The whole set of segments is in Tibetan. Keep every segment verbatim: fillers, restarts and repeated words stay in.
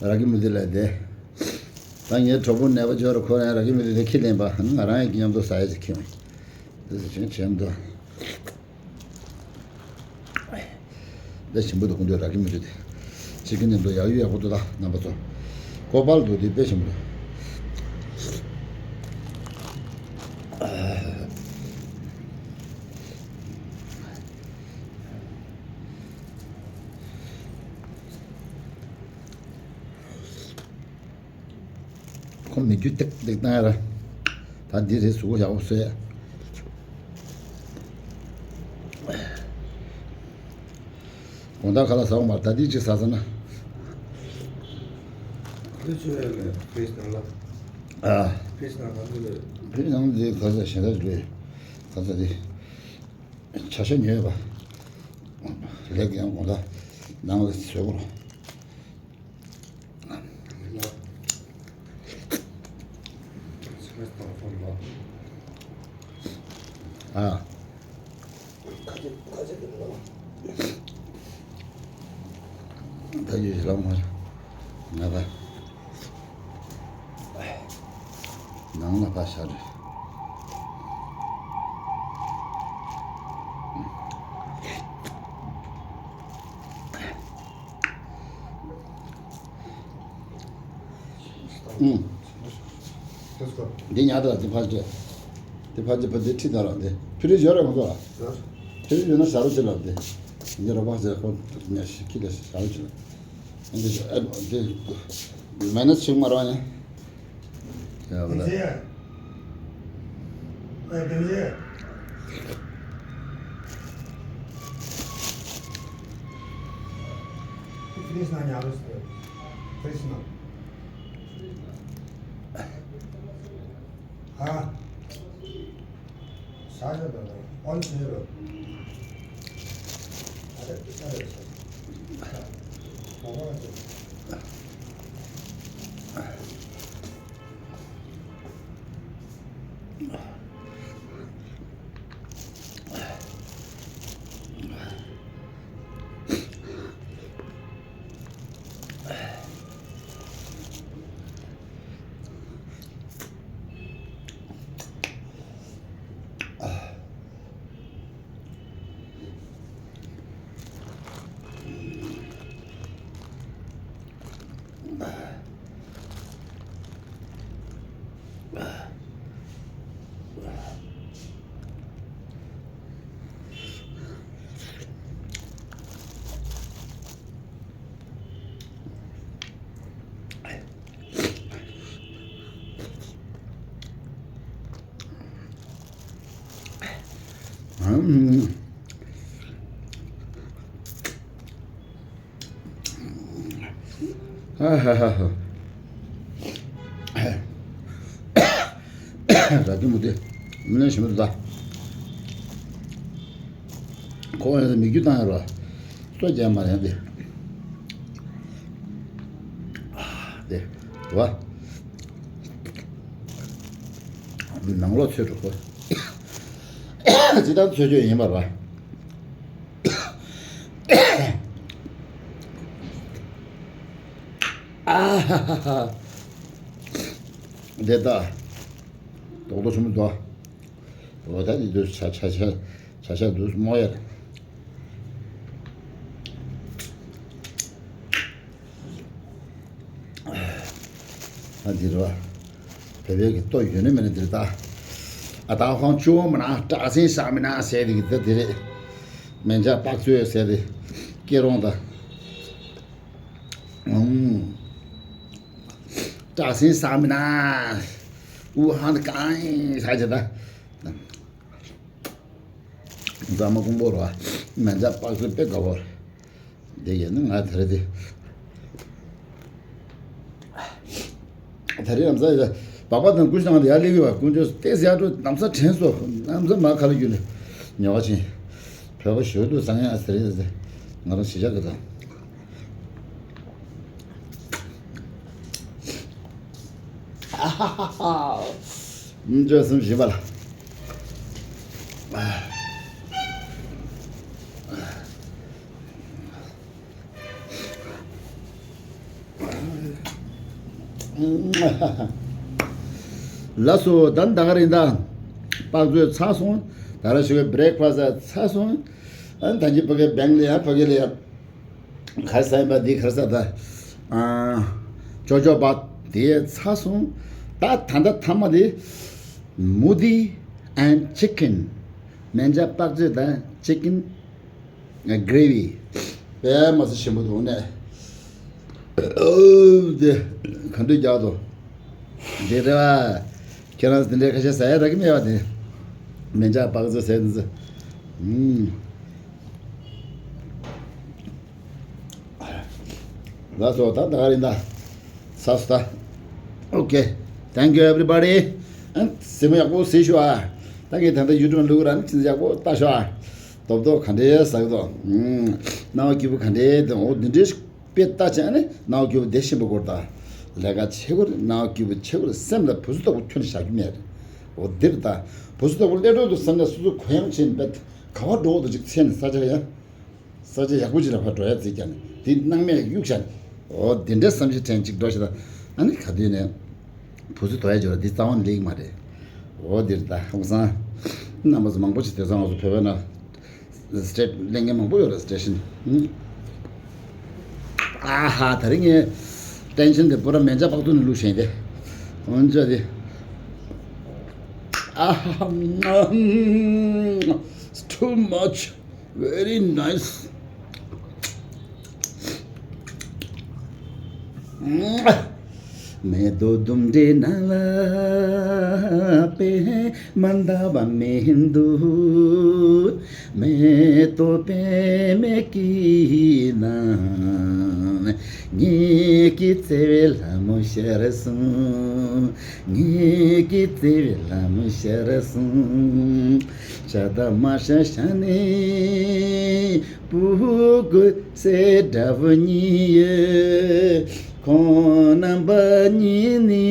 ར་གི་མི་དེ་ལ་བསྡད། ད་ངའི་གྲོགས་པོ་ནད་པ་འབྱོར་ར་ཁོ་རང་ར་གི་མི་དེ་དེ་ཁྱི་ལེན་པ་ང་རང་ཡང་མཉམ་དུ་ཟ་ཡ་ཟིག་ཁྱི་མི་དེ་ཟེར་ཆེན་ཆེན་དུ། དཔེ་ཞིམ་པོ་འདུག་ཁོང་ཚོའི་ར་གི་མི་འདུག་དེ། ཕྱི་གི་མཉམ་དུ་ཡག་ཡོད་ཡག་པོ་འདུག་ད་རྣམ་པ་ཚོ། ཀོ་པལ་འདུག་དེ་དཔེ་ཞིམ་པོ་འདུག་ཁོ་མི་རྒྱུ་ཏིག་ཏིག་བཏང་ཡ་ར། ད་འདི་རེད་གཟུགས་པོ་ཡག་པོ་བཟོས། དགོང་དག་ཁ་ལག་ཟ་འོང་མ་རེད། ད་འདི་གཅིག་ཟ་ཟ་ན། ཁྱོད་ཆོས་ཡ་ལས་ཕེས་ནང་ལ། ཨ། ཕེས་ནང་ག་ཚོད་རེད། ཕེས་ནང་འདི་ག་ཚོད་གཞན་དག་རེད། ག་ཚོད་འདི། བྱ་ཤ་ཉོས་པ། ལེགས་ཡང་དགོང་དག་ནང་ལ་བཟོས་གོ། ཨ། ད་ཡོད་ལ་མ་ང་ད་ནང་ལ་ཕ་ཤ་རེད། ཨུམ། འདི་ཉར་དང་འདི་ཕར་སྤྲད། འདི་ཕར་སྤྲད་པ་འདི་ཁྲིད་དང་ར་འདི་ཕི་རི་ཇི་ཡོད་རེད་ང་ཚོ་ལ། ཕི་རི་ཇི་ཡོད་ན་ཟ་རོགས་བྱེད་ལ་འདི། འདི་རོགས་པ་ཟེར་ཁོ་ཉ་ཤི་ཁྱི་ལ་ཟ་རོགས་བྱེད་ལ། འདི་ཨ་འདི་མེ་ནས་ཆིག་མ་རོགས་ཉ། ཡ་བ་ལ། ཨེ་དེ་བཞིན། ཕི་རི་ཇི་ནང་ཉར་རོགས་ཟེར། ཕི་རི་ཇི་ནང་། ཨ། ཤ་ཤ་དང་ཨོན་ཤེ་རོ། ཨ་རེ་ཨ་རེ། ར་ཏི་མུ་ཏི་མི་ལན་ཞིམ་པོ་འདུག་ད། ཁོ་ཡང་མི་རྒྱུ་བཏང་ཡ་རོ། སོ་རྒྱག་མ་ཡང་དེ། དེ། བ། ནང་ལོགས་ཚོས་འགྲོ་གོ། ཇི་ལྟར་ཚོས་བཅོས་ཡིན་པར་བ། ཨ་ཧ་ཧ་ཧ། འདི་ལྟ། རྡོག་རྡོག་ཆུང་མོ་འདུག་འོ་ད་འདི་འདུག་ཆ་ཆ་ཆ་ཆ་ཆ་འདུག་སྨོ་ཡ། ཨ་འདི་རེད་བ། བོད་པའི་གི་ལྟོ་ཡོད་ནི་མེད་ནི་འདི་རེད་ད། ཨ་ད་ཧོང་ཅོ་མི་ན་སྐྲ་སེན་ས་མི་ན་ཟེར་འདི་གི་འདི་འདི་རེད། མན་ཇ་པག་ཙོས་ཟེར་འདི་སྐྱེ་རོང་ད། ཨུམ། སྐྲ་སེན་ས་མི་ན། ཨུ་ཧང་གང་ཡིན་ས་ཅི་ད། ཛ་མ་ཀོང་པོ་ར། མན་ཇ་པག་ཙོ་དཔེ་དགའ་བོ། འདི་ཡིན་ན་ང་དེ་རེད་དེ། དེ་རིང་ལམ་སང་ཡ་སྦག་སྦག་དང་ཀུ་ཤུ་དང་ཡར་སླེབས་ཡོད་པ། དཀོན་མཆོག་ཏེ་ཟེར་ཡ་འགྲོ་ལམ་སང་དྲན་སོ། ལམ་སང་མ་ཁ་ལ་རྒྱུ་ནས་ཉོ་བ་ཕྱིན། བོད་པ་ཞོལ་དུ་བཟང་ཡ་ཟེར་ཡ་ཟེར། ང་རང་གཞིས་ཆགས་ཀྱི་དང་། ཨ་ཧ་ཧ་ཧ། བཅུ་གསུམ་བཞི་པ་ལ། ལགས་སོ། ད་ད་ག་རེད་ད། སྤགས་བཙོས་ཚར་སོང་། ད་ར་ཞུ་བའི་བྷི་རེག་ཕ་སི་ཚར་སོང་། ཨ་ནི་ད་གིན་ཕ་གིར་བེང་ལ་ཡ་ཕ་གི་ལ་ཡ། ག་རེ་ཟ་ཡིན་པ་འདི་ག་རེ་ཟ་ད། ཨ། ཅོ་ཅོ་བ་དེ་ཚར་སོང་། ད་ད་ད་ཐ་མ་དེ། Mudhi and chicken. སྨན་ཆ་སྤགས་བཙོས་དང་ཅི་ཀིན་གྷི་རེ་བི། དཔེ་མི་སྲིད་ཞིམ་པོ་འདུག་ནས། ཨོ་དེ་ག་འདྲ་རྒྱག་འདུག་འདི་རེད་བ། ཁྱེད་རང་འདི་འདྲའི་ཁ་ཤས་ཟ་ཡ་རག་གི་མེད་བ་དེ། སྨན་ཆ་སྤགས་བཙོས་ཟས་འདི་ཚོ། ཨུམ། ལགས་སོ། ད་ད་ག་རེད་ད། ཚར་སོང་ད། Okay, thank you everybody. ཨ། གཟིགས་མོ་ཡག་པོ་གཟིགས་ཤོག་ཨ། ད་ངས་ད་ལྟ་ཡུ་ཊུབ་ལ་བླུག་ར་ནི་ཁྱེད་ཚོ་ཡག་པོ་ལྟ་ཤོག་ཨ། རྡོབ་རྡོབ་ག་འདྲའི་ཟ་གི་འདུག་ཨུམ། སྣང་བ་སྐྱིད་པོ་ག་འདྲའི་འདུག་འོ་འདི་འདྲའི་དཔེ་ལྟ་བྱས་ཨ་ནི་སྣང་བ་སྐྱིད་པོ་དེ་ཤེས་པ་དགོས་རེད་ད། ལས་ཀ་བྱེད་དགོས་རེད། སྣང་བ་སྐྱིད་པོ་བྱེད་དགོས་རེད། སེམས་ལ་བུ་ཚོ་ལྟ་བུ་ཁྱོན་ནས་བཞག་རྒྱུ་མེད་རེད། འོ་འདིར་ད། བུ་ཚོ་ལྟ་བུ་སླེབས་འགྲོ་འདུག་བསམ་ན་སོ་སོ་གུ་ཡངས་བྱས་ནས་དཔེ་ག་བ་འགྲོ་འདུག་ཅིག་ཚེ་ནས་ས་ཆ་ཡ། ས་ཆ་ཡག་པོ་ཅིག་ལ་ཕར་འགྲོ་ཡ་རྩིས་ཀྱང་ནི་དེ་སྣང་མེད་གཡུག་བཞག་ནས། འོ་འདི་འདྲའི་བསམ་ཤེས་དྲན་ཅིག་འགྲོ་ཤེས་ད། ཨ་ནི་ག་དུས་ནས་བུ་ཚོ་དོ་ཡ་འཇོག་འདི་རྩ་བ་ནས་ལེགས་མ་རེད། འོ་འདིར་ད་ཧང་སང་། རྣམ་པ་ཚོ་མང་པོ་ཅིག་དེང་སང་ང་ཚོ་བོད་པའི་ནང་སི་ཊེཊ་ལེན་མཁན་མང་པོ་ཡོད་རེད། སི་ཊེ་ཤན། ཨ་ཧ། ད་རིང་ངས་ཊེན་ཤན་དེ་པུ་ར་མན་ཇ་པག་ཏུ་ནས་བླུགས་བཞིན་ཏེ། འོན་ཅོག་དེ། ཨ་ཧ། It's too much. Very nice. མེ་ཏོག་ལྡུམ་རའི་ནང་ལ་པད་མ་འདབ་མི་འདུག་མེ་ཏོག་པད་མའི་དཀྱིལ་ན། ངེད་ཀྱི་བརྩེ་བའི་ལྷ་མོ་ཤར་སོང་། ངེད་ཀྱི་བརྩེ་བའི་ལྷ་མོ་ཤར་སོང་། ཤ་དང་མ་ཤ་ཤ་ནི་སྤུ་གུ་སེ་འདྲ་བོ་གཉིས་ཡོད། ཁོང་རྣམ་པ་གཉིས་ནི་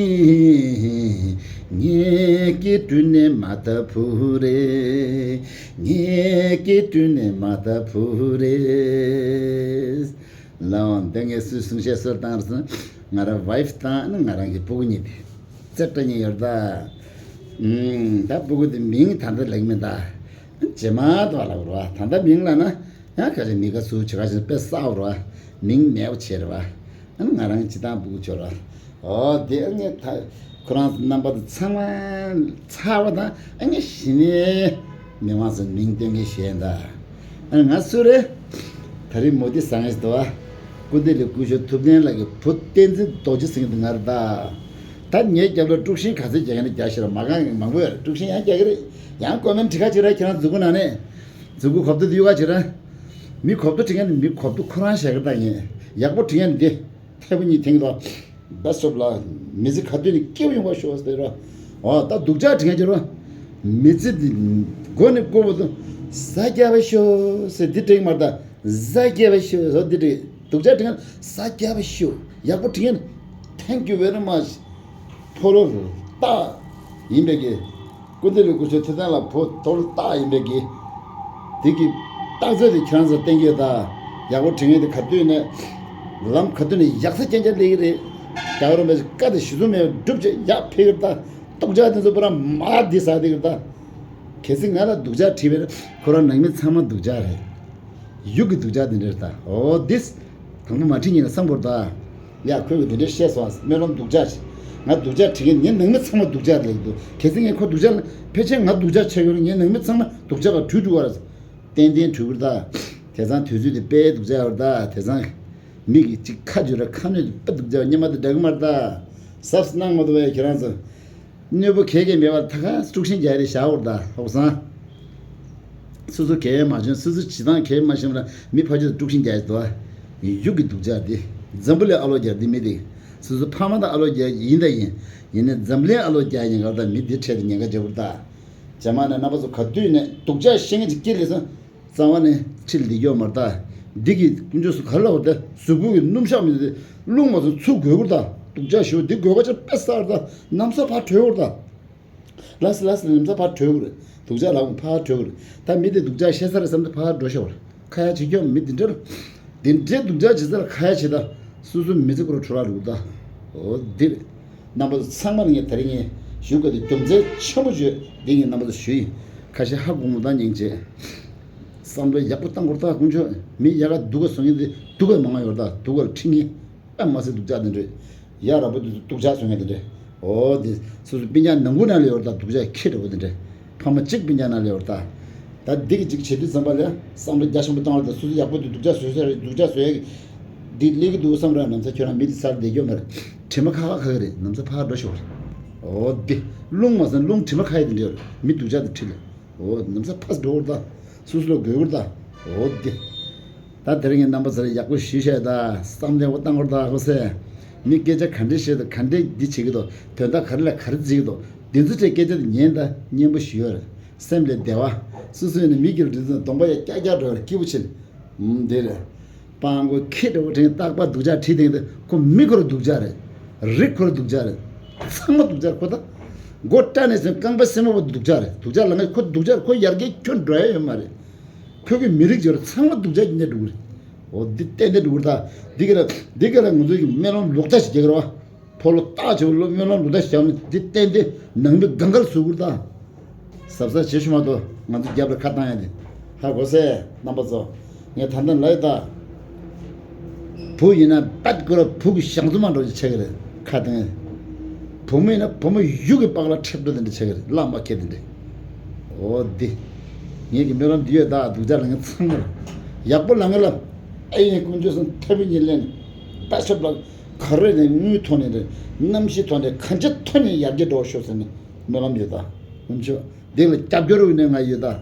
ངེད་ཀྱི་སྤྲུལ་ནས་མ་ད་བུ་རེད། ངེད་ཀྱི་སྤྲུལ་ནས་མ་ད་བུ་རེད། ལའང་དེ་ངས་སུས་གསུང་བཤད་སུར་བཏང་རེད་ཟེར། ང་རང་ཝའི་ཕི་དང་ནི་ང་རང་གི་སྤུ་གུ་གཉིས་དེ་རྩེ་སྤྲད་ཉེན་ཡོད་རེད་ད། ཨུམ། ད་སྤུ་གུ་དེ་མིང་ད་ལྟ་ལེགས་མེད་ད། རྗེས་མ་དུ་བ་ལབ་རོ། ད་ལྟ་མིང་ལབ་ན་ཡང་ག་རེ་མི་ག་སུ་བྱེད་ག་ཞིག་དཔེ་བསགས་རོ། མིང་མེད་པ་བྱེད་རེད་བ། ཨ་ནི་ང་རང་སྤྱི་བཏང་སྤུ་གུ་ཆོ་ར། ཨོ་དེ་ཨ་ངས་ད་ཁོ་རང་རྣམ་པ་དེ་ཚང་མ་ཚར་བ་དང་ཨ་ངས་གཞི་ནས་མི་མང་ཚོ་མིང་སྟོན་གྱི་ཞེས་ད། ཨ་ང་སུ་རེད། ད་རིང་མོ་དེ་བཟང་ངེས་འདུག་ཨ། སྐུ་ལྡི་ལི་སྐུ་ཞབས་ཐུབ་བསྟན་ལགས་ཀྱི་བུ་བསྟན་འཛིན་རྡོ་རྗེ་ཟེར་མཁན་དེ་ང་རེད་ད། ད་ངའི་རྒྱབ་ལ་དཀྲུག་ཤིང་ག་ཚོད་རྒྱག་མཁན་རྒྱག་ཤེས་ར། མ་གང་མང་པོ་ཡོད་རེད། དཀྲུག་ཤིང་ཡང་རྒྱག་གི་རེད། ཡང་ཀོ་མེན་ཊི་བྲིས་ཁ་ཅིག་ར། ཁྱེད་རང་མཛུབ་གུ་ཁོབ་ཏུ་གཡུག་ཁ་ཅིག་ར། མི་ཁོབ་ཏུ་བྲིས་མཁན་ནི་མི་ཁོབ་ཏུ་ཁོ་རང་བཞག་གི་རེད་ད། ངས་ཡག་པོ་བྲིས་མཁན་འདི་ཐེ་བོ་གཉིས་འཐེན་གི་འདུག་བེ་སི་ཊི་ཨོཕ་ལ་མི་ཚེ་ག་དུས་ནས་སྐྱིད་པོ་ཡོང་བ་ཤོག་ཟེར་ར། འོ་ད་སྡུག་ཅག་བྲིས་མཁན་ཅིག་ར། མི་ཚེ་འདི་མགོ་ནས་ལྐུགས་པ་དུ་ཟ་རྒྱ་བ་ཤོག་ཟེར་འདི་བྲིས་མ་རེད་ད། ཟ་རྒྱ་བ་ཤོག་ཟེར་འདི་བྲིས། སྡུག་ཅག་བྲིས་མཁན་ཟ་རྒྱ་བ་ཤོག་ཡག་པོ་བྲིས་མཁན། Thank you very much. ཕོ་ལོ་རྟགས་ཡིན་པའི་གི། སྐུ་ལྡི་ལི་སྐུ་ཞབས་ཐུབ་བསྟན་ལགས་ཕོ་ལོ་རྟགས་ཡིན་པའི་གི། དེ་གི་རྟགས་མཚན་དེ་ཁྱེད་རང་ཚོ་བསྟན་གྱི་ཡོད་ད། ཡག་པོ་བྲིས་མཁན་དེ་ག་དུས་ནས་ལམ་ག་དུས་ནས་ཡག་ས་རྐྱང་རྐྱང་སླེབས་ཀྱི་རེད། རྒྱ་གར་རོམ་པས་བཀའ་དེ་ཞུ་ཚུལ་མེད་པར་སྒྲུབ་བྱས་ཡག་ཕེབས་ཀྱི་རེད་ད། སྡུག་ཅག་དེ་ཚོ་པུ་ར་མ་དེ་ཟ་དེ་གི་རེད་ད། གལ་སྲིད་ང་ལ་སྡུག་ཅག་བྲིས་པས་ཁོ་རང་ནང་མི་ཚང་མ་སྡུག་ཅག་རེད། ཡུག་གི་སྡུག་ཅག་འདི་འདྲ་རེད་ད། འོ་དིས། དང་པོ་མ་ཁྲིད་ཉིན་ལ་བསམ་དགོས་རེད་ད། ཡ་ཁོས་གི་འདི་འདྲ་བཤད་སོང་ཨ། སྨོན་ལམ་སྡུག་ཅག་ཅིག་ང་སྡུག་ཅག་བྲིས་མཁན་ངའི་ནང་མི་ཚང་མ་སྡུག་ཅག་རེད་འདུག་གལ་སྲིད་ངས་ཁོ་སྡུག་ཅག་ལ་ཕལ་ཆེར་ང་སྡུག་ཅག་ཆགས་ཡོད་ན་ངའི་ནང་མི་ཚང་མ་སྡུག་ཅག་ལ་བྲོས་འགྲོ་བ་རེད། ཏན་ཏན་བྲོས་གི་རེད་ད། དེང་སང་དུས་ཚོད་འདི་དཔེ་སྡུག་ཅག་ཡོད་རེད་ད། དེང་སང་མི་གི་ཅིག་ཁ་བརྗོད་ར་ཁ་སྣོན་དཔེ་སྡུག་ཅག་སྙམ་མ་དེ་འདྲ་གི་མ་རེད་ད། གཟབ་གནང་མ་ཐུབ་པས་ཁྱེད་རང་ཚོ། གནོད་པོ་གས་གས་མེད་པར་ད་ག་དཀྲུག་ཤིང་རྒྱག་རེས་བཞག་འོར་ད་ཧོག་སང་། སོ་སོ་གས་མ་བྱུང་། སོ་སོ་བྱེད་སྟངས་གས་མ་ཤེས་པ་ལ་མི་ཕར་ཕྱོགས་དཀྲུག་ཤིང་རྒྱག་རེས་འདུག་ཨ། ཡུག་གི་སྡུག་ཅག་འདི། འཛམ་བུ་གླིང་ཨ་ལོ་རྒྱག་འདི་མི་འདི། སོ་སོ་ཕ་མ་དང་ཨ་ལོ་རྒྱག་ཡིན་ད་ཡིན། ཡིན་ནའི་འཛམ་གླིང་ཨ་ལོ་རྒྱག་ཡིན་གར་ད་མི་འདི་འཕྲད་དེ་ཉེན་ཁ་རྒྱག་པར་ད། རྗེས་མ་ནས་རྣམ་པ་ཚོ་ག་དུས་ནས་སྡུག་ཅག་ཤེས་མཁན་ཅིག་སྐྱེས་ལས་སོང་། རྩ་བ་ནས་ཁྲིད་ལ་འདི་ཡོད་མ་རེད་ད། འདི་གི་དཀོན་མཆོག་སུ་ག་ལ་བར་ད་གཟུགས་པོ་གི་སྣུམ་ཞག་མི་འདི་རླུང་མ་སོང་ཚུར་དགོས་གུར་ད། སྡུག་ཅག་ཞུ་འདི་དགོས་པ་ཆ་དཔེ་གསར་ད། ནམ་ས་ཕར་བྲོས་གུར་ད། ལགས་སེ་ལགས་སེ་ནམ་ས་ཕར་བྲོས་གུར། སྡུག་ཅག་ལ་ཕར་བྲོས་གུར། ད་མི་འདི་སྡུག་ཅག་ཤེས་ས་རེད་བསམ་ད་ཕར་འགྲོ་ཤོག་གུར། ཁ་ཡ་བྱེད་ཀྱོག་མི་འདི་འདྲ། འདི་འདྲའི་སྡུག་ཅག་བྱེད་ས་ལ་ཁ་ཡ་བྱེད་ད། སོ་སོའི་མི་ཚེ་ཁོ་རང་འཕྲོ་བརླག་འགྲོ་གི་ད། འོ་འདིར། རྣམ་པ་ཚོ་ཚང་མ་ལ་ངས་དེ་རིང་ངས་ཞུ་དགོས་དེ་རྒྱུ་མཚན་ཆེན་པོ་བརྗོད་འདི་ངས་རྣམ་པ་ཚོ་ཞུ་ཡིན། ཁ་ཤས་ཧ་གོ་མི་འདུག་སྙིང་རྗེ། བསམ་བློ་ཡག་པོ་བཏང་དགོས་ད་དཀོན་མཆོག་མི་ཡག་ག་སྡུག་ག་བཟོ་མཁན་དེ་སྡུག་ག་མང་ང་ཡོད་ད། སྡུག་ག་ལ་ཁྲིད་མཁན། ཨ་མ་སེ་སྡུག་ཅག་དེ་འདྲས། ཡ་ར་བོ་དེ་ཚོ་སྡུག་ཅག་བཟོ་མཁན་དེ་འདྲས། འོ་དེ་སོ་སོ་སྤུན་ཀྱག་ནང་ཁུལ་ནང་ལ་ཡོད་ད་སྡུག་ཅག་ཁྱི་འདྲ་བོ་དེ་འདྲས། ཕ་མ་གཅིག་སྤུན་ཀྱག་ནང་ལ་ཡོད་ད། ད་འདི་གི་གཅིག་བྱེད་དུས་ཙམ་པ་ལ་བསམ་བློ་རྒྱ་ཆེན་པོ་བཏང་བ་ད་སོ་སོ་ཡག་པོ་དེ་སྡུག་ཅག་བཟོ་ས་རེད། སྡུག་ཅག་བཟོ་ཡག་འདི་སླེབས་ཀྱི་འདུག་བསམ་ར་ནམ་ས་ཁྱོད་རང་མི་དེ་སར་བསྡད་རྒྱུ་མ་རེད། དྲི་མ་ཁ་ཁ་ཁ་གི་རེད། ནམ་ས་ཕར་འགྲོ་ཤོག་རེད། འོ་དེ་རླུང་མ་ཟིན་རླུང་དྲི་མ་ཁ་ཡི་དེ་འདྲས་རེད། མི་སྡུག་ཅག་དེ་ཁྲིད་ལ། འོ་ནམ་ས་ཕར་འགྲོ་བར་ད། སོ་སོ་ལ་དགོས་བར་ད། འོ་དེ། ད་དེ་རིང་གི་རྣམ་པ་ཚོར་ཡག་པོ་ཞུས་བཤད་ད། བསམ་གཏན་པོ་བཏང་བར་ད་ཧོ་སེ། མི་སྐད་ཆ་ག་འདྲས་བཤད་དོ་ག་འདྲས་འདི་བྱེད་ཀྱི་དོ། དོན་དག་ག་རེ་ལ་ག་རེ་བརྩི་གི་དོ། འདི་ཚོ་བྲེལ་སྐད་ཆ་དེ་ཉན་ད་སྙན་པོ་ཞུ་ཡོད་རེད། སེམས་ལ་བདེ་བ། སོ་སོ་ཡིན་ན་མི་སྒེར་འདི་ཚོ་གདོང་པ་ཡ་ཀྱག་ཀྱག་འགྲོ་བར་སྐྱིད་པོ་ཆེ་ལ། འདི་རེད། སྤང་གོ་ཁྱི་འདྲ་བོ་དྲན་རྟག་པ་སྡུག་ཅག་ཁྲིད་དེང་དུ་ཁོ་མི་ཁོ་ར་སྡུག་ཅག་རེད། རིགས་ཁོ་ར་སྡུག་ཅག་རེད། ཚང་མ་སྡུག་ཅག་རེད་ཁོ་ད། མགོ་སྐྲ་ནས་བཟུང་རྐང་པ་སེན་མོ་བར་སྡུག་ཅག་རེད། སྡུག་ཅག་ལ་ངས་ཁོ་སྡུག་ཅག་རེད། ཁོ་ཡར་རྒྱས་ཁྱོན་འགྲོ་ཡ་ཡོད་མ་རེད། ཁོ་གི་མི་རིགས་ཡོད་རེད་ཚང་མ་སྡུག་ཅག་ཡིན་ནས་འགྲོ་གི་རེད། འོ་འདི་ཏན་ཏན་འགྲོ་གི་རེད་ད། འདི་ག་ལ་འདི་ག་ལ་ང་ཚོ་གི་སྨོན་ལམ་ལོག་ལྟ་ཞིག་རྒྱག་གི་རེད་བ། ཕོ་ལོ་རྟགས་ཆེ་བོ་ལོ་སྨོན་ལམ་ལོག་ལྟ་ཞིག་བྱ་མི་འདི་ཏན་ཏན་ནང་མི་གང་གར་བཟོ་གི་རེད་ད། གཟབ་གཟབ་བྱེད་ཤོག་མ་གཏོགས་ང་ཚོ་རྒྱབ་ལ་ཁ་བཏང་ཡ་དེ། ཧ་གོ་སེ་རྣམ་པ་ཚོ། ངས་ད་ལྟ་ལབ་ཡོད་ད། བུ་ཡིན་ན་པད་ཀོ་ར་བུ་གི་ཞང་ཚོ་མ་འགྲོ་ཅི་ཆགས་ཀྱི་རེད་ཁ་དང་། བུ་མོ་ཡིན་ན་བུ་མོ་ཡུག་གི་པགས་ལ་ཁྲེབ་འགྲོ་དེ་འདྲ་ཆགས་ཀྱི་རེད་བླ་མ་ཁྱེད་དེ་འདྲ། འོ་འདི། ངེད་ཀྱི་སྨོན་ལམ་འདི་ཡོད་ད་སྡུག་ཅག་ལ་ངས་ཚང་མར། ཡག་པོ་ལ་ངས་ལ། ཨེ་ཡིན་དཀོན་མཆོག་གསུམ་ཐེ་བི་ཉིན་ལེན། པད་ཤབ་ལ། ག་རེ་ནས་དངུལ་ཐོག་ནས་རེད། གནམ་གཤིས་ཐོག་ནས་གང་ཅི་ཐོག་ནས་ཡར་རྒྱས་འགྲོ་ཤོག་ཟེར་ནས་སྨོན་ལམ་ཡོད་ད། དཀོན་མཆོག་འདི་ལ་སྐྱབས་སྐྱོར་འོས་ནས་ང་ཡོད་ད།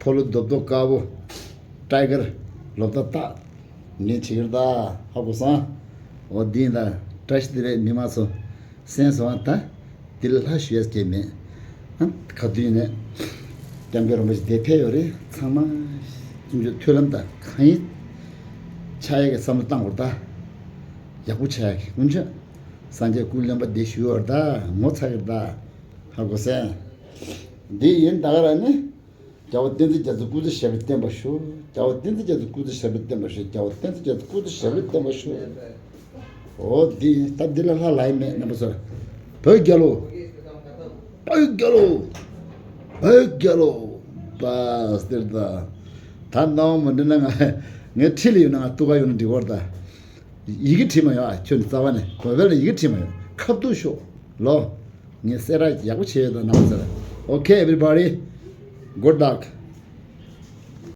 ཕོ་ལོ་རྡོབ་རྡོབ་དཀར་པོ། ཊའི་གར། ལོ་ཏ་ཏ། ངས་བྱེད་ཀྱི་རེད་ད། ཧ་གོ་སོང་། འོ་འདི་ཡིན་ད། བཀྲ་ཤིས་བདེ་ལེགས་མི་མང་ཚོ། གསན་སོང་ཨ་ད། འདི་ལ་ལྷ་ཞུ་ཡས་སྐད་མེད། ཨ་ག་དུས་ནས། སྐྱབས་མགོན་རིན་པོ་ཆེ་འདིར་ཕེབས་ཡོད་རེད་ཚང་མ། དཀོན་མཆོག་མཐུན་ལམ་དང་གང་ཡིན། ཆགས་ཡས་ཀྱི་བསམ་བློ་བཏང་དགོས་རེད་ད། ཡག་པོ་ཆགས་ཡས་ཀྱི་དཀོན་མཆོག་སངས་རྒྱས་སྐུ་ལོན་པ་འདིར་ཞུ་ཡོད་རེད་ད་ངོ་ཚ་གི་རེད་ད། ཧ་གོ་སོང་། འདི་ཡིན་ད་ག་ར་ནི། རྒྱལ་བ་བསྟན་འཛིན་རྒྱ་མཚོ་སྐུ་ཚེ་ཞབས་པད་བརྟན་པར་ཤོག་རྒྱལ་བ་བསྟན་འཛིན་རྒྱ་མཚོ་སྐུ་ཚེ་ཞབས་པད་བརྟན་པར་ཤོག་རྒྱལ་བ་བསྟན་འཛིན་རྒྱ་མཚོ་སྐུ་ཚེ་ཞབས་པད་བརྟན་པར་ཤོག་འོ་འདི་ད་འདི་ལ་ལྷ་ལ་ཡི་མེད་རྣམ་པ་ཚོར། བོད་རྒྱལ་ལོ། བོད་རྒྱལ་ལོ། བོད་རྒྱལ་ལོ། པཱ་སྟེར་ད། ད་སྣང་བ་མ་འདྲི་ན་ང་ངའི་ཁྲི་ལ་ཡོད་ན་ང་ཏུ་ག་ཡོད་ན་འགྲིག་གོ་ར་ད། ཡི་གེ་བྲིས་མ་ཡོང་ཨ་ཁྱོད་ནི་རྩ་བ་ནས་གོ་བེ་ལ་ཡི་གེ་བྲིས་མ་ཡོང་ཁ་བཏུག་ཤོག་ལོ། ངས་གསལ་བསྒྲགས་ཡག་པོ་བྱས་ཡོད་ད་རྣམ་པ་ཚོར། Okay everybody, good luck.